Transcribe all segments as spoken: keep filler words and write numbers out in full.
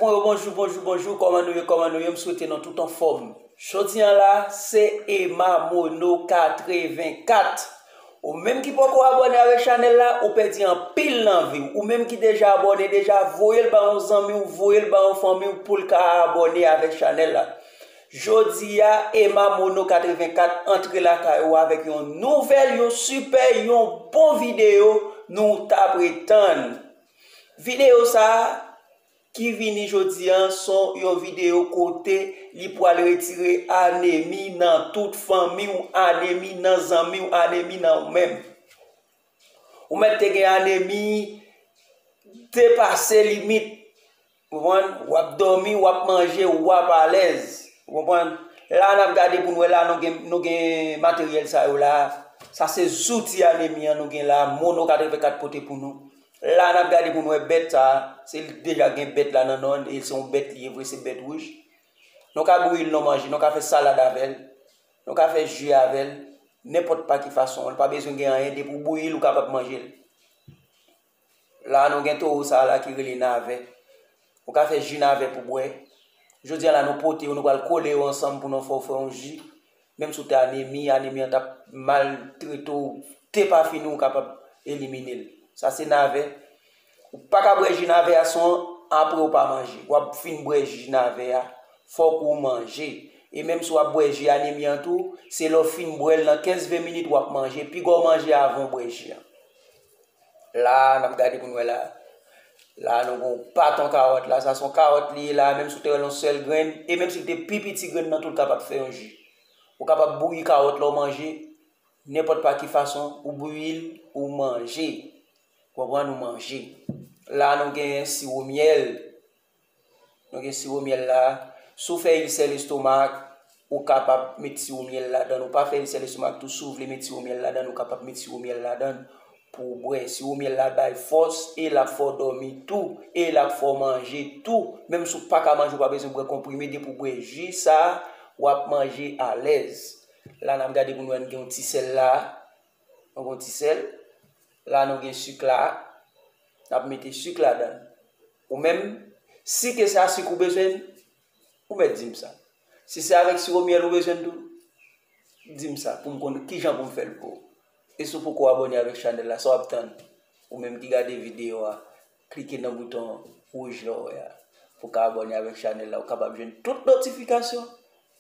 Bon, bonjou, bonjou, bonjou, kòman nou ye, kòman nou ye? M swete nou tout anfòm. Jodi a la, se Emma Mono katrevenkat. Ou menm ki poko abòne avèk chanèl la, ou pèdi anpil nan vi w. Ou menm ki deja abòne, deja voye l ba yon zanmi w, voye l ba yon fanmi w pou l ka abòne avèk chanèl la. Jodi a, Emma Mono katrevenkat antre lakay ou avèk yon nouvèl, yon sipè, yon bon videyo nou t ap ret tann. Videyo sa a, ki vini jodi a, se yon videyo kote li pral retire anemi nan tout fanmi w, anemi nan zanmi w, anemi nan ou menm. Ou mèt te gen anemi depase limit. Ou konprann? W ap dòmi, w ap manje, w ap alèz. Ou konprann? La n ap gade pou n wè la nou gen, nou gen materyèl sa yo la. Sa se zouti anemi an nou gen la, Mono katrevenkat pote pou nou. La n ap gade pou n wè bèt sa, se li deja gen bèt la nan non l, e se yon bèt li ye vre, se bèt wouj. Nou ka bouyi l, nou manje, nou ka fè salad avè l, nou ka fè ji avè l, nenpòt pa ki fason. Li pa bezwen gen anyen, depi w bouyi l, ou kapab manje l. La nou gen towo sa la ki rele navè. Ou ka fè ji navè pou bwè. Jodi a la nou pote yo, nou pral kole yo ansanm pou nou fè w fè yon ji. Menm si w te anemi, anemi an t ap maltrete w, te pa fini, ou kapab elimine l. Sa se navè. Ou pa ka bwè ji navè a san apre ou pa manje. W ap fin bwè ji navè a, fòk ou manje. E menm si w ap bwè ji anemi an tou, se lè w fin bwè l nan kenz ven minit w ap manje. Piga w manje avan w bwè ji an. La, n ap gade pou n wè la. La, nou gen yon baton kawòt la. Sa se yon kawòt li ye la, menm si w te wè l yon sèl grenn, e menm si l te pi piti grenn nan tou, l kapab fè yon ji. Ou kapab bouyi kawòt la, w manje, nenpòt pa ki fason, ou bouyi l, ou manje. Ou konprann, ou manje. La, nou gen siwo myèl. Nou gen siwo myèl la. Si w fè ilsè lestomak, ou kapab met siwo myèl ladan l. Ou pa fè ilsè lestomak tou, si w vle met siwo myèl ladan l, ou kapab met siwo myèl ladan l pou w bwè. Siwo myèl la bay fòs e l ap fè w dòmi tou, e l ap fè w manje tou. Menm si w pa ka manje, ou pa bezwen bwè konprime, depi w bwè ji sa, w ap manje alèz. La, n ap gade pou n wè, n gen yon ti sèl la. Nou gen yon ti sèl. La, nou gen sik la. N ap mete sik ladan l. Ou menm, si ke se a sik ou bezwen, ou mèt di m sa. Si se avèk siwo myèl ou bezwen tou, di m sa pou m konn kijan pou m fè l pou ou. E si w poko abòne avèk chanèl la, sa w ap tann? Ou menm ki gade videyo a, klike nan bouton wouj la w wè a pou w ka abòne avèk chanèl la. Ou kapab jwenn tout notifikasyon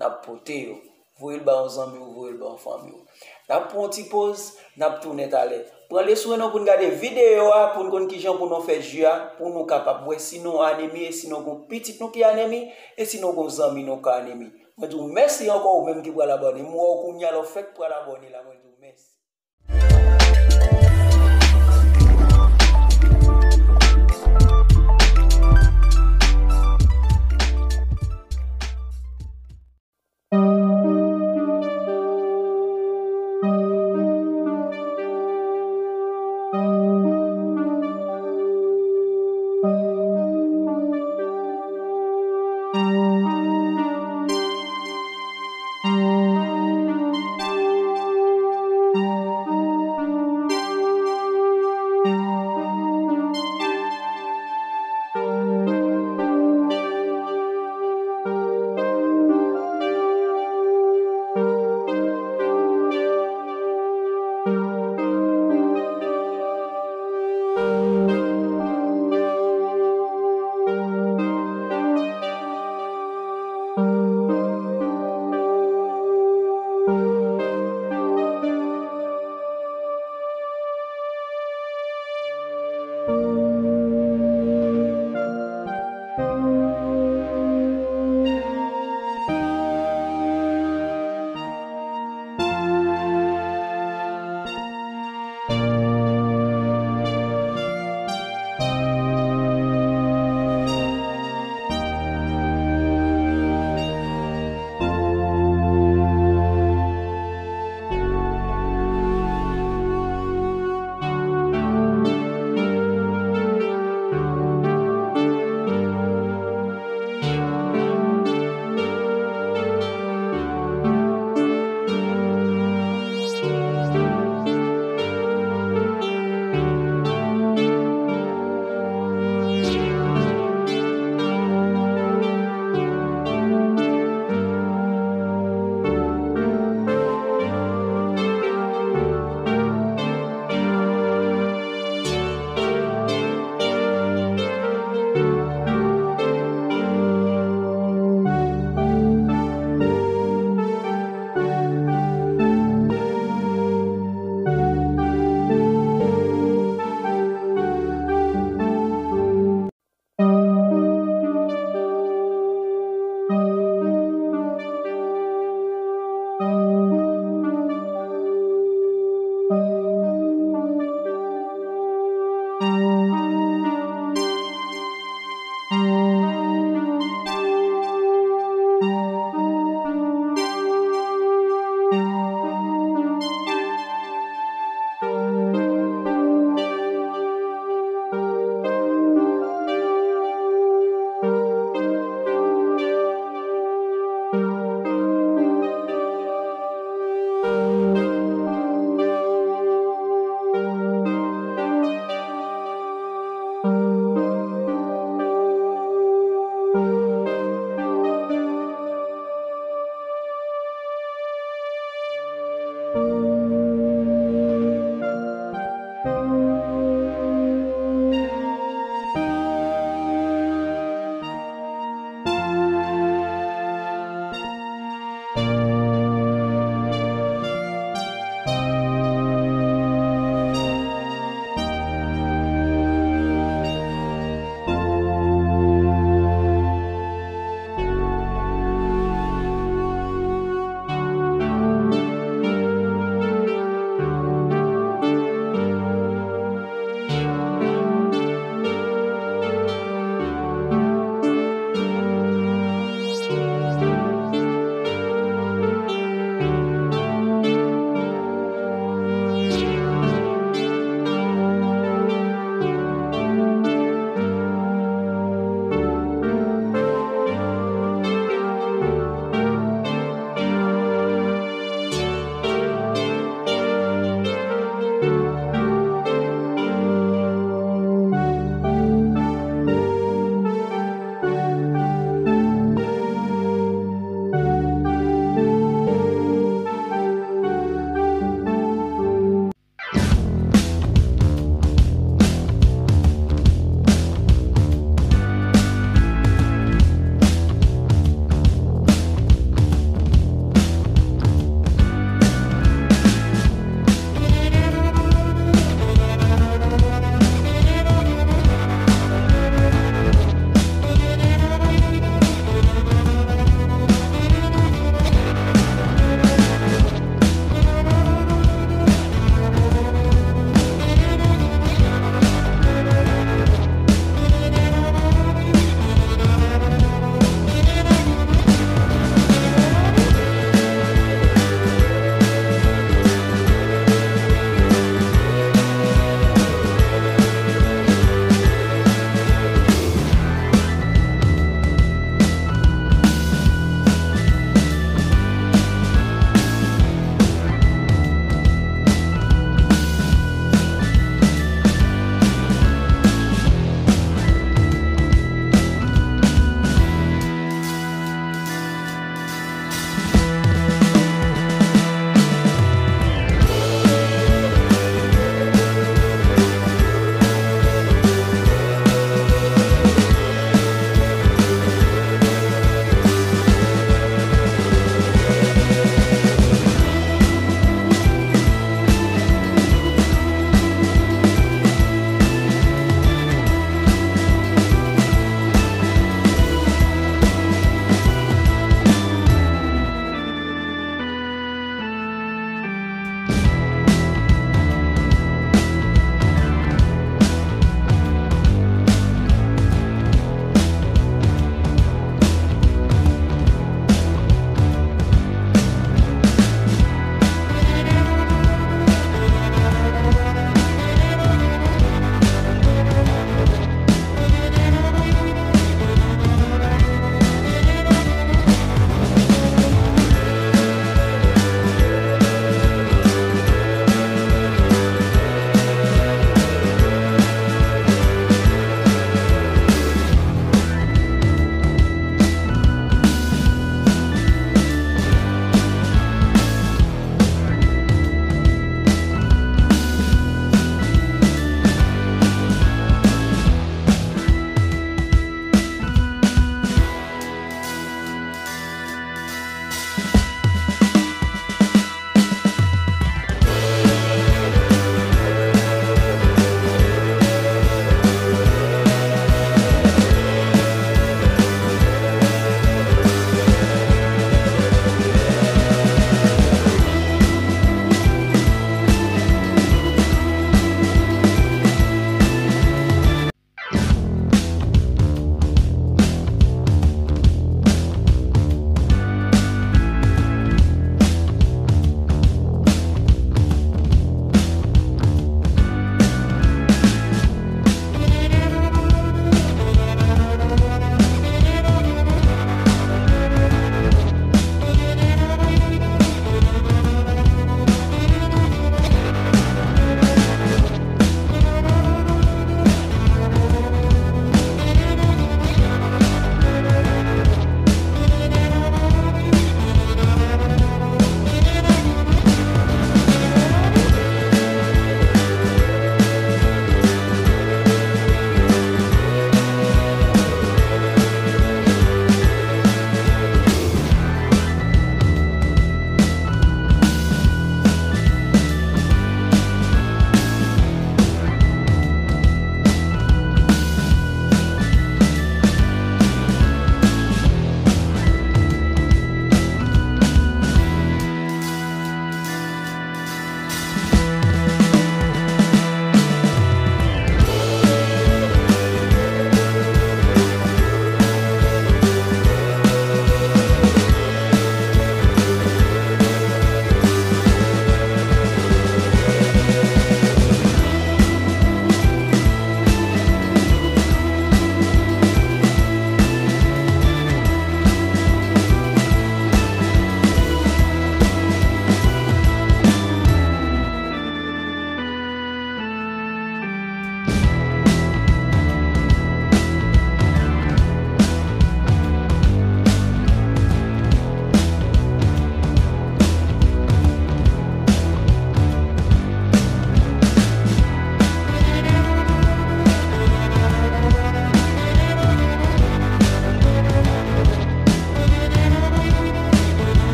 n ap pote yo. Voye l ba yon zanmi w, voye l ba yon fanmi w. N ap pran yon ti poz, n ap tounen talè. Pran le swen nou pou n gade videyo a, pou n konn kijan pou nou fè ji a, pou nou kapab wè si nou anemi e si nou gon pitit nou ki anemi, e si nou gon zanmi nou ka anemi. Mwen di w mèsi ankò ou menm ki pral abòne. M wè w kounye a la w fèk pral abòne la, mwen di w mèsi.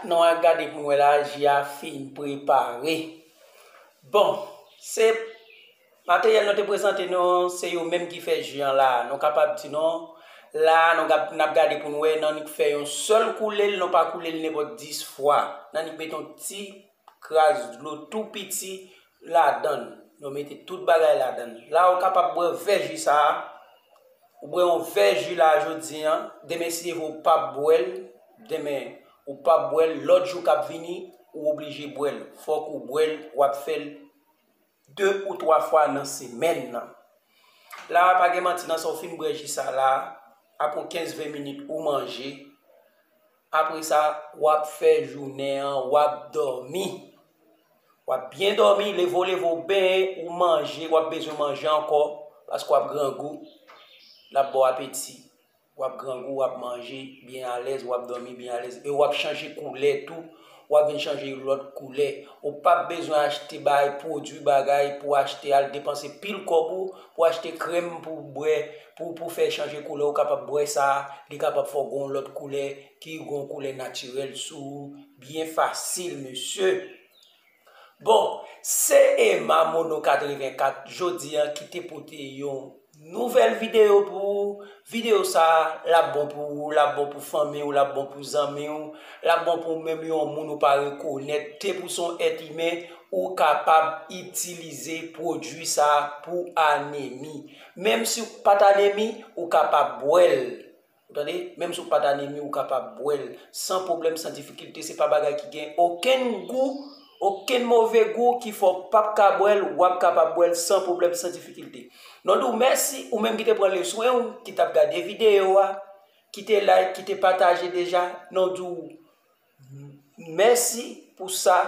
Nou a gade pou n wè la, ji a fin prepare. Bon, se materyèl nou te prezante nou an, se yo menm ki fè ji an la. Nou kapab di non, la nou gad, n ap gade pou n wè, n annik fè yon sèl koule l, nou pa koule l nenpòt dis fwa. N annik met yon ti kras dlo tou piti ladan l. Nou mete tout bagay ladan l. La ou kapab bwè vè ji sa a. Ou bwè yon vè ji la jodi an, demen si Dye vle ou p ap bwè l, demen ou p ap bwè l, lòt jou k ap vini, ou oblije bwè l. Fòk ou bwè l, w ap fè l de ou twa fwa nan semèn nan. La a pa gen manti nan sa, ou fin bwè ji sa la, apre yon kenz ven minit ou manje. Apre sa, w ap fè jounen an, w ap dòmi. W ap byen dòmi, leve w, leve w, benyen, ou manje, w ap bezwen manje ankò, paske w ap grangou, l ap ba w apeti. W ap grangou, w ap manje byen alèz, w ap dòmi byen alèz, e w ap chanje koulè tou, w ap vin chanje lòt koulè. Ou p ap bezwen achte bay pwodui bagay pou achte al depanse pil kòb ou, pou achte krèm pou bwè, pou, pou fè chanje koulè, ou kapab bwè sa, li kapab fè w gen yon lòt koulè, ki gen yon koulè natirèl sou ou, byen fasil, mesye. Bon, se Emma Mono katrevenkat jodi an ki te pote yon nouvèl videyo pou ou. Videyo sa a, l ap bon pou ou, l ap bon pou fanmi w, l ap bon pou zanmi w, l ap bon pou menm yon moun ou pa rekonèt, te pou se yon èt imen, ou kapab itilize pwodui sa a pou anemi. Menm si w pa t anemi, ou kapab bwè l. Ou tande? Menm si w pa t anemi, ou kapab bwè l san pwoblèm, san difikilte. Se pa bagay ki gen okenn gou, okenn move gou ki fè w p ap ka bwè l, w ap kapab bwè l san pwoblèm, san difikilte. Nou di w mèsi, ou menm ki te pran leswen w, ki t ap gade videyo a, ki te like, ki te pataje deja, nou di w mèsi pou sa.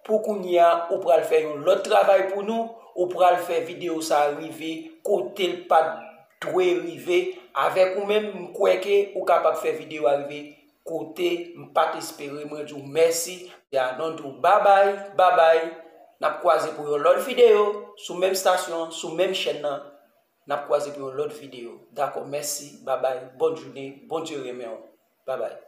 Pou kounye a, ou pral fè yon lòt travay pou nou, ou pral fè videyo sa a rive kote l pa t dwe rive. Avèk ou menm, m kwè ke ou kapab fè videyo a rive kote m pa t espere. Mwen di w mèsi. Ya, nou di w babay, babay. N ap kwaze pou yon lòt videyo sou menm stasyon, sou menm chèn nan. N ap kwaze pou yon lòt videyo. Dakò, mèsi, babay. Bòn jounen, Bondye renmen w. Babay.